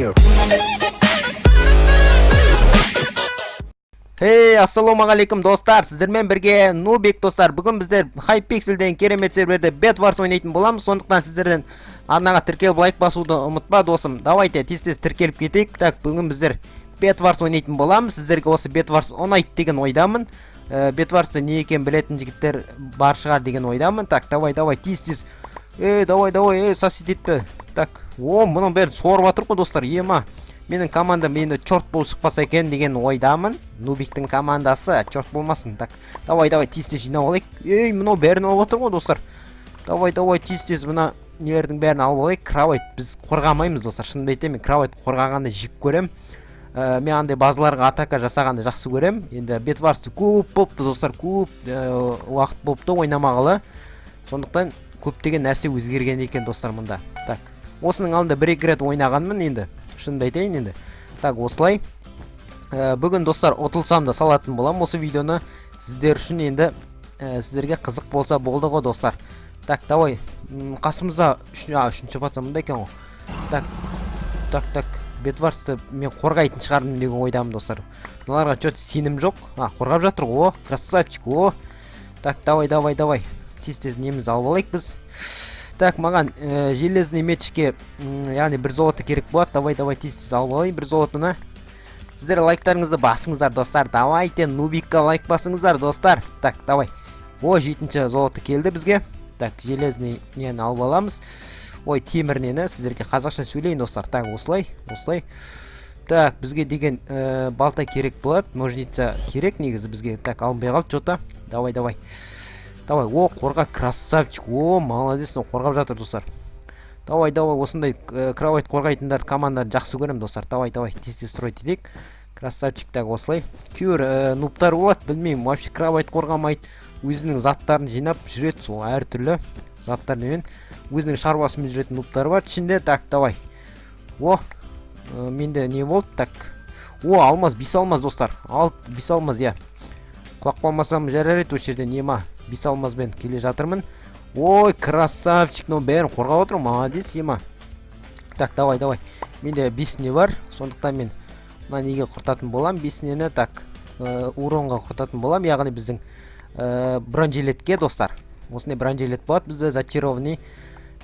Junior. Hey, ассалаумағалейкум, достар! Сіздермен бірге Нубик, достар. Бүгін біздер Hypixel'ден керемет серверде Bedwars ойнайтын боламыз. Сондықтан сіздерден арнаға тіркеліп, лайк басуды ұмытпа, досым. Давайте тез-тез тіркеліп кетейік. Так, бүгін біздер Bedwars ойнайтын боламыз. Сіздерге осы Bedwars ұнайды деген ойдамын. Bedwars'ты не екенін білетін жігіттер бар шығар деген ойдамын. Так, давай, давай, тез-тез. Ей, давай, давай, ей, сосед етпе. Так, о, мұның бәрін сорып жатыр ғой, достар. Ема. Менің командам енді черт болып шықпаса екен деген ойдамын. Нубиктің командасы черт болмасын. Так, давай, давай, тез тез жинап алайық. Ей, мынау бәрін алып отыр ғой, достар. Давай, давай, тез тез мына нелердің бәрін алып алайық. Кровать біз қорғамаймыз, достар. Шынымды айтайын, мен кровать қорғағанды жек көрем. Мен андай базаларға атака жасағанды жақсы көрем. Енді Бедварсты көп болыпты, достар, көп уақыт болыпты ойнамағалы. Сондықтан көптеген нәрсе өзгерген екен, достар, мында. Так, осының алдында бір екі рет ойнағанмын енді, шынымды айтайын енді. Так, осылай. Бүгін, достар, ұтылсам да салатын боламын осы видеоны сіздер үшін енді, сіздерге қызық болса болды ғой, достар. Так, давай. Қасымызда үшінші пацан мында екен ғой. Так, так, так. Бедварсты мен қорғайтын шығармын деген ойдамын, достар. Мыналарға че-то сенім жоқ. А, қорғап жатыр ғой. О, красавчик, о. Так, давай, давай, давай. Тез тез немізді алып алайық біз. Так, маған железный мечке, яғни бір золото керек болады. Давай, давай, тез тез алып алайын бір золотоны. Сіздер лайктарыңызды басыңыздар, достар. Давайте, Нубикка лайк басыңыздар, достар. Так, давай. О, жетінші золото келді бізге. Так, железный нені алып аламыз. Ой, темір нені, сіздерге қазақша сөйлейін, достар. Так, осылай, осылай. Так, бізге деген балта керек болады, ножница керек негізі бізге. Так, алынбай қалды что-то. Давай, давай. Давай, о, қорға, красавчик. О, молодец, мынау қорғап жатыр, достар. Давай, давай, осындай кровать қорғайтындар команданы жақсы көремін, достар. Давай, давай, тез тез строить етейік. Красавчик, так, осылай. Кейбір нубтар болады, білмеймін, вообще кровать қорғамайды. Өзінің заттарын жинап жүреді, сол әртүрлі заттармен өзінің шаруасымен жүретін нубтар бар ішінде. Так, давай. О, менде не болды? Так. О, алмаз, бес алмаз, достар. Алт, бес алмаз, иә. Құлап қалмасам жарар еді осы жерде, нема. Бес алмазбен келе жатырмын. Ой, красавчик, мынау бәрін қорғап отыр, молодец, ема. Так, давай, давай. Менде бес не бар, сондықтан мен мына неге құртатын болам, бес нені, так, уронға құртатын болам, яғни біздің бронежилетке, достар. Осындай бронежилет болады бізде, зачарованный.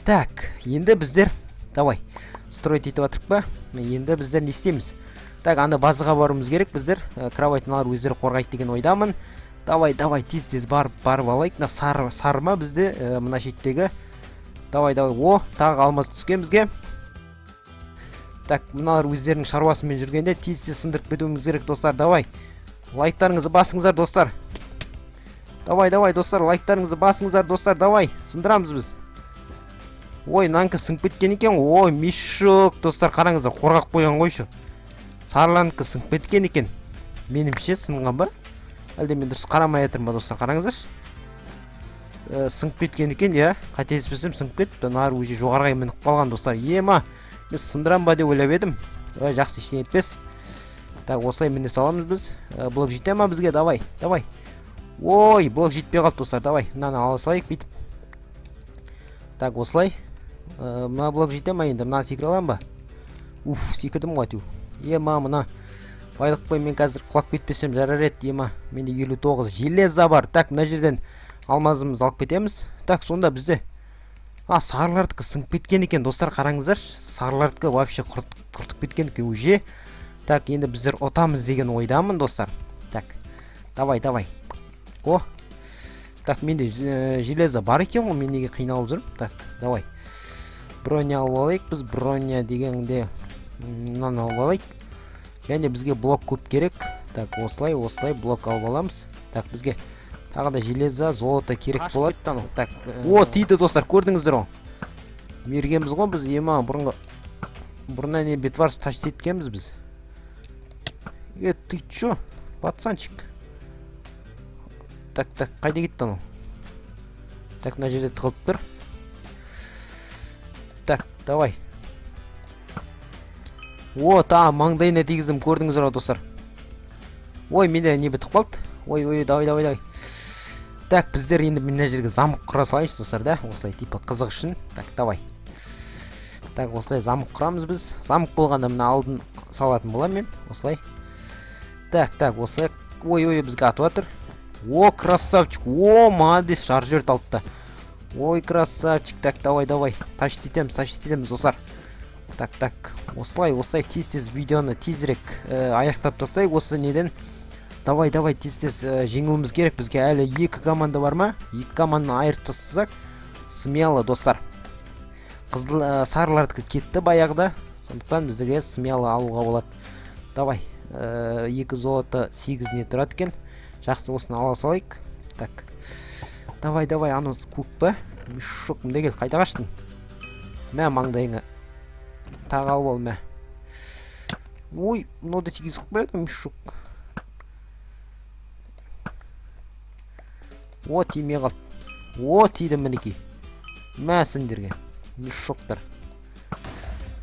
Так, енді біздер, давай, строить етіп жатырық па? Енді біздер не істейміз? Так, анда базаға баруымыз керек біздер. Кровать мыналар өздері қорғайды деген ойдамын. Давай, давай, тез тез барып барып алайық. Мына сары, сары ма бізде, мына шеттегі. Давай, давай. О, тағы алмаз түскен бізге. Так, мыналар өздерінің шаруасымен жүргенде тез тез сындырып кетуіміз керек, достар. Давай. Лайктарыңызды басыңыздар, достар. Давай, давай, достар, лайктарыңызды басыңыздар, достар. Давай, сындырамыз біз. Ой, мынанікі сынып кеткен екен. Ой, мешок, достар, қараңыздар, қорғап қойған ғой еще. Сарыланікі сынып кеткен екен. Меніңше, сынған ба? Әлде мен дұрыс қарамай жатырмын ба, достар, қараңыздаршы. Сынып кеткен екен, иә. Қателеспесем, сынып кетіпті. Нары уже жоғарыға мініп қалған, достар. Ема, мен сындырам ба деп ойлап едім. Ой, жақсы, ештеңе етпес. Так, осылай міне саламыз біз. Блок жете ма бізге? Давай, давай. Ой, блок жетпей қалды, достар. Давай, мынаны ала салайық бүйтіп. Так, осылай. Мына блок жете ма енді? Мынаны секіре аламын ба? Уф, секірдім ғой әйтеуір. Ема, мына байлықпен мен қазір құлап кетпесем жарар еді, ема. Менде 59 железо бар. Так, мына жерден алмазымызды алып кетеміз. Так, сонда бізде а сарылардікі сынып кеткен екен, достар, қараңыздаршы. Сарылардікі вообще құртып кеткен екен уже. Так, енді біздер ұтамыз деген ойдамын, достар. Так, давай, давай. О, так, менде железо бар екен ғой, мен неге қиналып жүрмін? Так, давай, броня алып алайық біз. Броня дегенде мынаны алып алайық. Және бізге блок көп керек. Так, осылай, осылай блок алып аламыз. Так, бізге тағы да железо, золото керек болады. Так, о, тиді, достар, көрдіңіздер ғой, мергенбіз ғой біз, ема. Бұрынғы бұрыннан не Бедварс тащить еткенбіз біз. Е, ты чё, пацанчик? Так, так, қайда кетті анау? Так, мына жерде тығылып тұр. Так, давай. О, тағы маңдайына тигіздім, көрдіңіздер ғой, достар. Ой, менде не бітіп қалды. Ой, ой, давай, давай, давай. Так, біздер енді мына жерге замок құра салайыншы, достар, да, осылай, типа, қызық үшін. Так, давай. Так, осылай замок құрамыз біз. Замок болғанда мына алдын салатын боламын мен. Осылай. Так, так, осылай. Ой, ой, бізге атып жатыр. О, красавчик. О, молодец, жарып жіберді алды да. Ой, красавчик. Так, давай, давай. Тащить етеміз, тащить етеміз, достар. Так, так. Осылай, осылай тез-тез видеоны тезірек аяқтап тастайық осы неден. Давай, давай, тез-тез жеңуіміз керек. Бізге әлі екі команда бар ма? Екі команданы айырып тастасақ, смело, достар. Қызыл, сарылардікі кетті баяғыда. Сондықтан біздерге смело алуға болады. Давай. 2 золото 8 не тұрады екен. Жақсы, осыны ала салайық. Так. Давай, давай, анау көк па? Мешок, мында кел, қайда қаштың? Мә, маңдайыңа. Тағы алып ал, мә. Ой, мынау да тигізіп қояды мешок. О, тимей қалды. О, тиді мінекей. Мә сендерге. Мешоктар.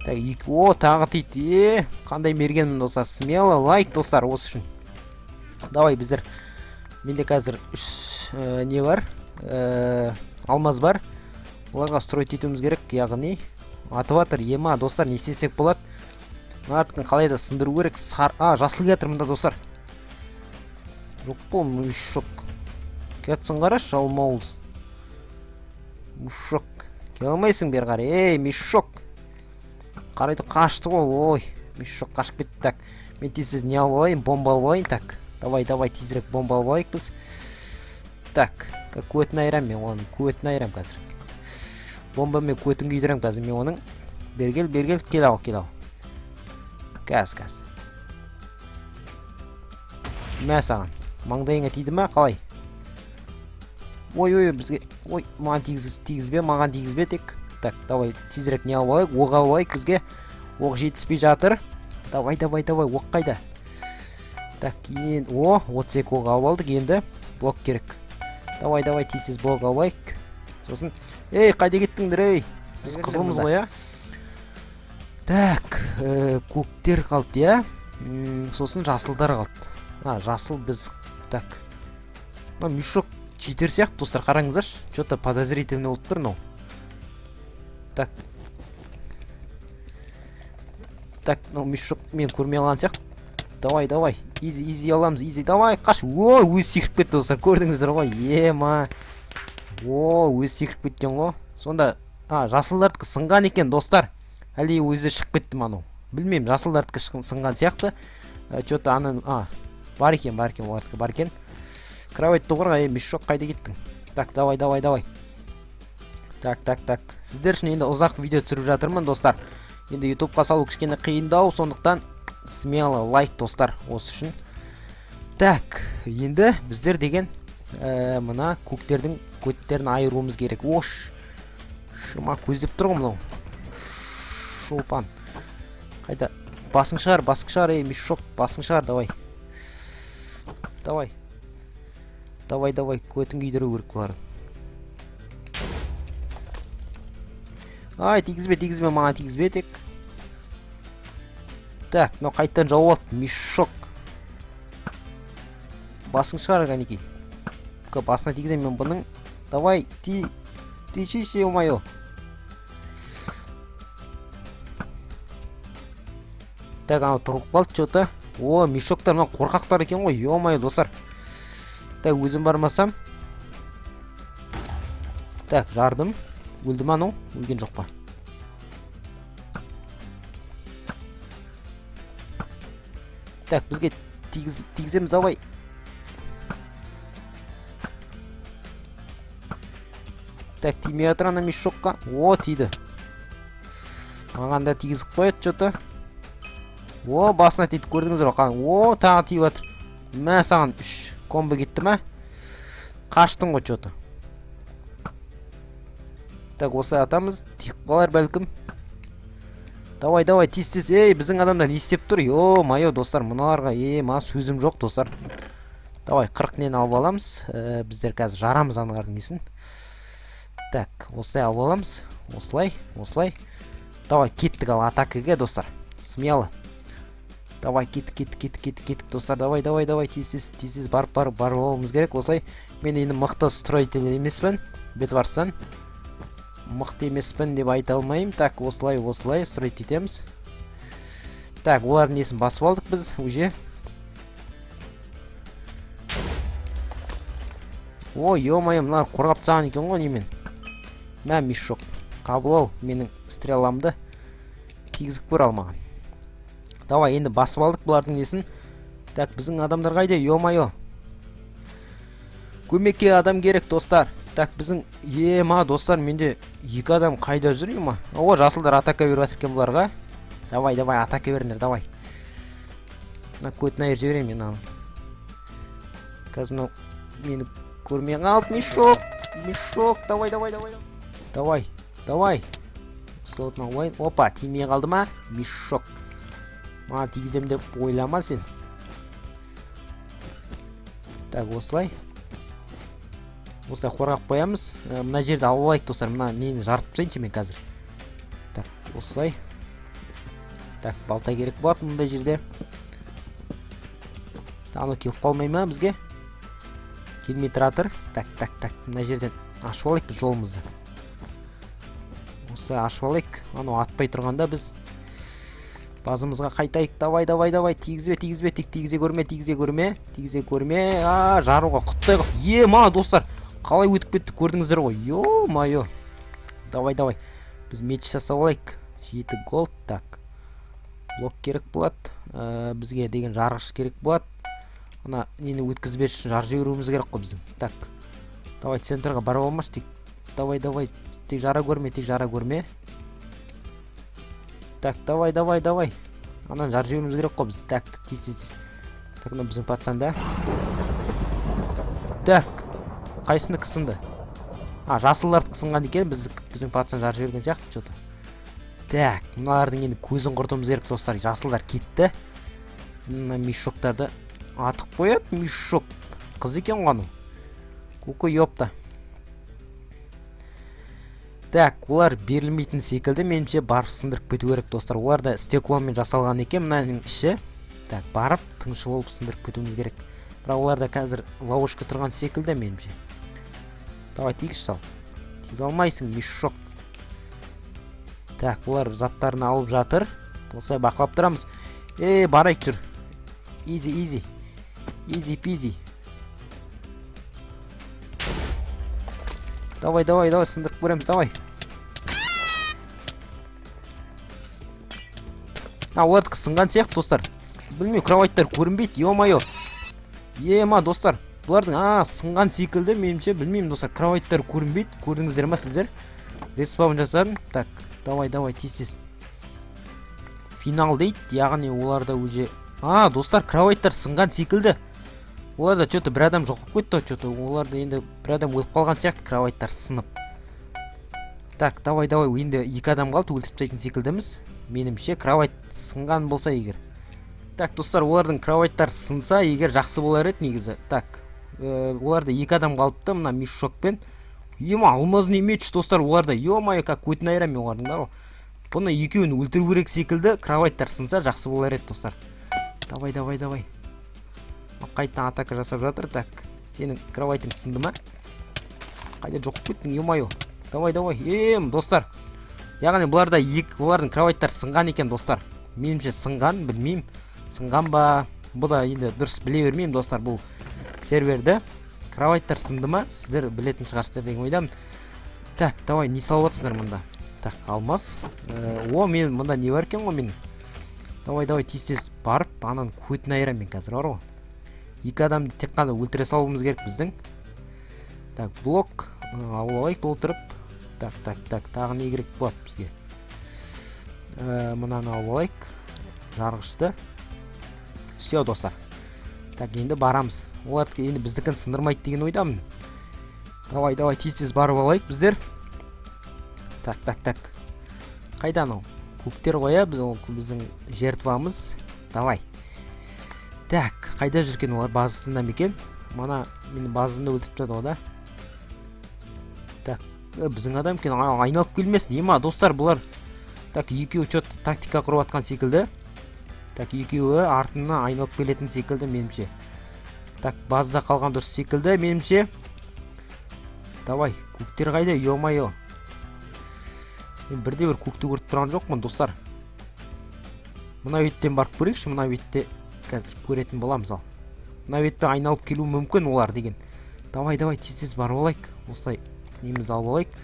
Так, екі, о, тағы тиді. Е, қандай мергенмін, достар. Смело лайк, достар, осы үшін. Давай, біздер. Менде қазір 3 не бар? Алмаз бар. Оларға строить етуіміз керек, яғни атып жатыр. Ема, достар, не істесек болады? Мынардікін қалай да сындыру керек. Жасыл келатыр мында, достар. Жоқ қой, мешок. Келатсың, қарашы, алмауыз. Мешок. Келе алмайсың бері қарай. Ей, мешок. Қарайды, қашты ғой. Ой, мешок қашып кетті. Так, мен тез-тез не алып алайын, бомба алып алайын. Так, давай, давай, тезірек бомба алып алайық біз. Так, көтін айырам мен оның, көтін айырам қазір. Бомбамен көтін күйдірем қазір мен оның. Бергел, бергел, кел ал, кел ал. Қазір, қазір. Мә саған. Маңдайыңа тиді ма, қалай? Ой, ой, бізге, ой, маған тигізбе, маған тигізбе тек. Так, давай, тезірек не алып алайық, оқ алып алайық бізге. Оқ жетіспей жатыр. Давай, давай, давай, оқ қайда? Так, енді, о, 32 оқ алып алдық, енді блок керек. Давай, давай, тез-тез блок алып алайық. Сосын, ей, қайда кеттіңдер, ей? Біз қызылмыз ғой, а? Так, көктер қалды, иә? Сосын жасылдар қалды. А, жасыл біз, так. Мына мешок читер сияқты, достар, қараңыздаршы. Чё-то подозрительный болып тұр мынау. Так. Так, мынау мешок мен көрмей қалған сияқты. Давай, давай. Изи, изи аламыз, изи. Давай, қаш. О, өзі секіріп кетті, достар. Көрдіңіздер ғой. Ема. О, өзі секіріп кеткен ғой. Сонда, жасылдардікі сынған екен, достар. Әлде өзі шығып кетті ма анау? Білмеймін, жасылдардікі сынған сияқты. Чё-то аны, бар екен, бар екен, олардікі бар екен. Кровать қорға, ей, мешок, қайда кеттің? Так, давай, давай, давай. Так, так, так. Сіздер үшін енді ұзақ видео түсіріп жатырмын, достар. Енді ютубқа салу кішкене қиындау, сондықтан смело лайк, достар, осы үшін. Так, енді біздер деген мына көктердің көттерін айыруымыз керек. Ош, шыма көздеп тұр ғой мынау. Шолпан. Қайда? Басың шығар, басың шығар, ей, мешок, басың шығар, давай. Давай. Давай, давай, көтін күйдіру керек бұлардың. Ай, тигізбе, тигізбе, маған тигізбе тек. Так, мынау қайтадан жауып алды, мешок. Басың шығар, кәнекей. Басына тигіземін мен бұның. Давай, ти, ти, ё-моё. Так, анау тығылып қалды чё-то. О, мешоктар мынау қорқақтар екен ғой, ё-моё, достар. Так, өзім бармасам. Так, жардым. Өлді ма анау? Өлген жоқ па? Так, бізге тигіземіз, давай. Так, тимей жатыр ана мешокқа. О, тиді. Маған да тигізіп қояды чё-то. О, басына тиді, көрдіңіздер ғой. О, тағы тиіп жатыр. Мә саған 3 комбо кетті ма? Қаштың ғой чё-то. Так, осылай атамыз. Тиіп қалар бәлкім. Давай, давай, тез, тез. Ей, біздің адамдар не істеп тұр? Ё-моё, достар, мыналарға, маған сөзім жоқ, достар. Давай, 40 нені алып аламыз. Біздер қазір жарамыз аналардың несін. Так, осылай алып аламыз. Осылай, осылай. Давай, кеттік ал атакаға, достар. Смело. Давай, кеттік, кеттік, кеттік, кеттік, кеттік, достар. Давай, давай, давай, тез, тез, тез, тез барып, барып, барып алуымыз керек. Осылай. Мен енді мықты строитель емеспін. Бетварстан. Мықты емеспін деп айта алмаймын. Так, осылай, осылай строить етеміз. Так, олардың несін басып алдық біз уже. Ой, ё-моё, мыналар қорғап тастаған екен ғой немен. Мә, мешок. Қабыл ал менің стреламды. Тигізіп көр ал маған. Давай, енді басып алдық бұлардың несін. Так, біздің адамдар қайда? Ё-моё. Көмекке адам керек, достар. Так, біздің ема, достар, менде екі адам қайда жүр, ема? О, жасылдар атака беріп жатыр екен бұларға. Давай, давай, атака беріңдер, давай. Мына көтін айырып жіберемін мен мынаны. Қазір мынау мені көрмей қалды. Мешок, мешок, давай, давай, давай. Давай, давай. Слотына алайын. Опа, тимей қалды ма? Мешок. Маған тигіземін деп ойлама сен. Так, осылай. Осылай қорғап қоямыз. Мына жерді алып алайық, достар. Мына нені жарытып тастайыншы мен қазір. Так, осылай. Так, балта керек болады мұндай жерде. Анау келіп қалмай ма бізге? Келмей тұра тұр. Так, так, так. Мына жерден ашып алайық біз жолымызды. Осылай ашып алайық. Анау атпай тұрғанда біз базамызға қайтайық. Давай, давай, давай. Тигізбе, тигізбе, тек тигізе көрме, тигізе көрме, тигізе көрме. А, жаруға құттай қылды. Ема, достар, қалай өтіп кетті, көрдіңіздер ғой. Ё-моё. Давай, давай. Біз меч жасап алайық. 7 голд. Так. Блок керек болады. Бізге деген жарғыш керек болады. Ана нені өткізбес үшін жар жіберуіміз керек қой біздің. Так. Давай, центрға барып алмашы тек. Давай, давай. Тек жара көрме, тек жара көрме. Так, давай, давай, давай. Анан жар жіберуіміз керек қой біз. Так, тез, тез, тез. Так, мына біздің пацан да. Так. Қайсынікі сынды? А, жасылдардікі сынған екен, біздің пацан жар жіберген сияқты что-то. Так, мыналардың енді көзін құртуымыз керек, достар. Жасылдар кетті. Мына мешоктарды атып қояды, мешок. Қыз екен ғой анау. Куку, ёпта. Так, олар берілмейтін секілді, меніңше барып сындырып кету керек, достар. Олар да стекломен жасалған екен мынаның іші. Так, барып тыңшы болып сындырып кетуіміз керек. Бірақ оларда қазір ловушка тұрған секілді, меніңше. Давай, тигіз сал. Тигізе алмайсың, мешок. Так, олар заттарын алып жатыр. Осылай бақылап тұрамыз. Ей, барайық, жүр. Изи, изи. Изи пизи. Давай, давай, давай, сындырып көреміз, давай. А, олардікі сынған сияқты, достар. Білмеймін, кроваттар көрінбейді, ё-моё. Ема, достар. Бұлардың, а, сынған секілді, меніңше, білмеймін, достар. Кроваттар көрінбейді. Көрдіңіздер ма сіздер? Респаун жасадым. Так, давай, давай, тез, тез. Финал дейді, яғни оларда уже... А, достар, кроваттар сынған секілді. Оларда что-то бір адам жоқ болып кетті, что-то. Оларда енді бір адам өліп қалған сияқты, кроваттар сынып. Так, давай, давай, енді екі адам қалды, өлтіріп тастайтын секілдіміз. Менімше, кровать сынған болса егер. Так, достар, олардың кроваттары сынса егер жақсы болар еді негізі. Так, оларда екі адам қалыпты, мына мешокпен. Ема, алмазный меч, достар, оларда. Ё-моё, как көтін айырамын мен олардың бар ғой. Бұны екеуін өлтіру керек секілді, кроваттар сынса жақсы болар еді, достар. Давай, давай, давай. Қайтадан атака жасап жатыр. Так, сенің кроватың сынды ма? Қайда жоқ болып кеттің, ё-моё. Давай, давай. Ем, достар. Яғни бұларда екі, олардың кроваттары сынған екен, достар. Меніңше сынған, білмеймін. Сынған ба? Бұ да енді дұрыс біле бермеймін, достар, бұл серверді. Кроваттар сынды ма? Сіздер білетін шығарсыздар деген ойдамын. Так, давай, не салып жатсыздар мында? Так, алмаз. О, мен мында не бар екен ғой менің? Давай, давай, тез тез барып, ананың көтін айырамын мен қазір, бар ғой. Екі адамды тек қана өлтіре салуымыз керек біздің. Так, блок алып алайық толтырып. Так, так, так, тағы не керек болады бізге? Мынаны алып алайық. Жарғышты. Все, достар. Так, енді барамыз. Олар енді біздікін сындырмайды деген ойдамын. Давай, давай, тез тез барып алайық біздер. Так, так, так. Қайда анау? Көктер ғой, иә, біз ол біздің жертвамыз. Давай. Так, қайда жүрген олар, базасында ма екен? Мана мені базасында өлтіріп тастады ғой да. Так, біздің адам екен, айналып келмесін. Ема, достар, бұлар. Так, екеуі что-то тактика құрып жатқан секілді. Так, екеуі артына айналып келетін секілді меніңше. Так, базада қалған дұрыс секілді меніңше. Давай, көктер қайда, ё-моё. Мен бірде бір көкті көріп тұрған жоқпын, достар. Мына беттен барып көрейікші. Мына бетте қазір көретін боламыз. Ал мына бетте айналып келуі мүмкін олар деген. Давай, давай, тез, тез барып алайық. Осылай немізді алып алайық.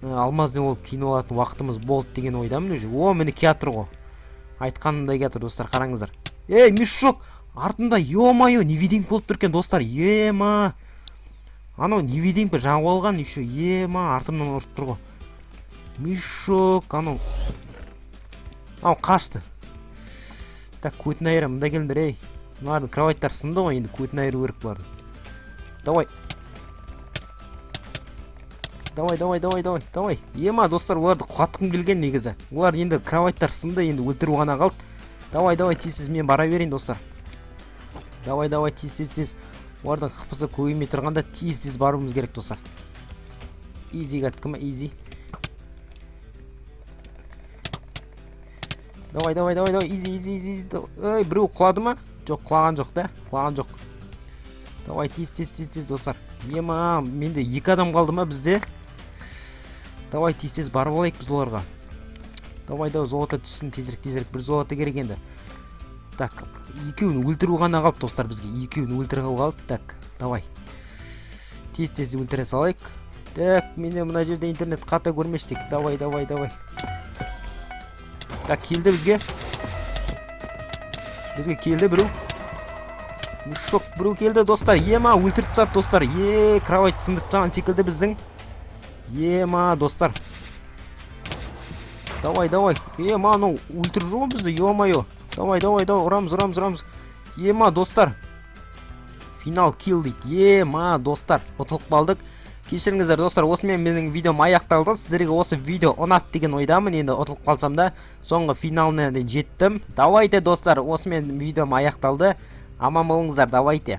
Алмазный болып киініп алатын уақытымыз болды деген ойдамын уже. О, міне, келатыр ғой, айтқанымдай келатыр, достар, қараңыздар. Ей, мешок артында, ё-моё, невидимка болып тұр екен, достар. Ема, анау невидимка жағып алған еще. Ема, артымнан ұрып тұр ғой мешок анау. Анау қашты. Так, көтін айырамын. Мында келіңдер, ей. Мыналардың кроваттары сынды ғой, енді көтін айыру керек бұлардың. Давай, давай, давай, давай, давай, давай. Ема, достар, оларды құлатқым келген негізі. Олар енді, кроваттар сынды, енді өлтіру ғана қалды. Давай, давай, тез, тез мен бара берейін, достар. Давай, давай, тез, тез, тез. Олардың хпсы көбеймей тұрғанда тез, тез баруымыз керек, достар. Изи катка ма, изи. Давай, давай, давай, давай, изи, изи, изи, изи. Ей, біреу құлады ма? Жоқ, құлаған жоқ та, құлаған жоқ. Давай, тез, тез, тез, тез, достар. Ема, менде екі адам қалды ма бізде? Давай, тез, тез барып алайық біз оларға. Давай, давай, золото түссін тезірек, тезірек. Бір золото керек енді. Так, екеуін өлтіру ғана қалды, достар, бізге. Екеуін өлтіру қалды. Так, давай, тез, тез өлтіре салайық. Так, менде мына жерде интернет қата көрмеш тек. Давай, давай, давай. Так, келді бізге. Бізге келді біреу. Мешок, біреу келді, достар. Ема, өлтіріп тастады, достар. Е, кровать сындырып тастаған секілді біздің. Ема, достар. Давай, давай. Ема, анау өлтіріп жүр ғой бізді, ё-моё. Давай, давай, давай, ұрамыз, ұрамыз, ұрамыз. Ема, достар. Финал килл дейді. Ема, достар, ұтылып қалдық. Кешіріңіздер, достар, осымен менің видеом аяқталды. Сіздерге осы видео ұнады деген ойдамын. Енді ұтылып қалсам да, соңғы финалына дейін жеттім. Давайте, достар, осымен видеом аяқталды. Аман болыңыздар, давайте.